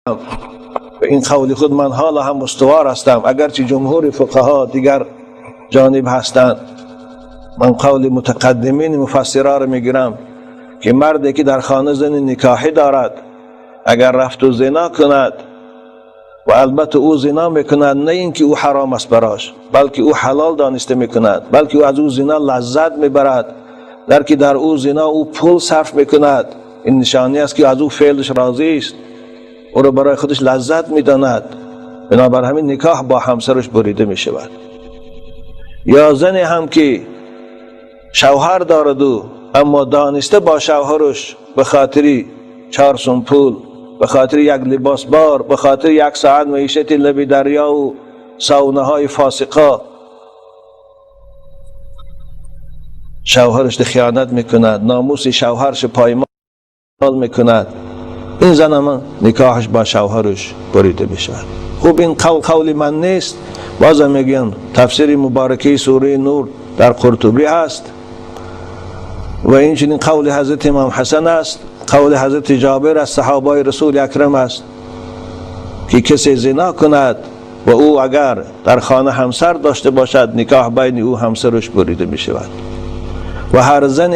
به این قول خود من حالا هم استوار هستم، اگرچه جمهور فقها دیگر جانب هستند. من قول متقدمین مفسرا رو میگیرم که مردی که در خانه زن نکاحی دارد اگر رفت و زنا کند، و البته او زنا میکند، نه اینکه او حرام است براش، بلکه او حلال دانسته میکند، بلکه او از او زنا لذت میبرد، در که در او زنا او پول صرف میکند، این نشانی است که از او فعلش راضی است، او را برای خودش لذت میداند. بنابر همین نکاح با همسرش بریده میشود. یا زنی هم که شوهر دارد و اما دانسته با شوهرش به خاطر 4 سوم پول، به خاطر یک لباس بار، به خاطر یک ساعت معیشت لب دریا و ساونه های فاسقا شوهرش خیانت میکند، ناموس شوهرش پایمال میکند، این زن هم نکاحش با شوهرش بریده میشود. خوب این قول قول من نیست، بازم میگم تفسیر مبارکه سوره نور در قرطبی هست و این چنین قول حضرت امام حسن است، قول حضرت جابر از صحابای رسول اکرم است که کسی زنا کند و او اگر در خانه همسر داشته باشد، نکاح بین او همسرش بریده می شود. و هر زن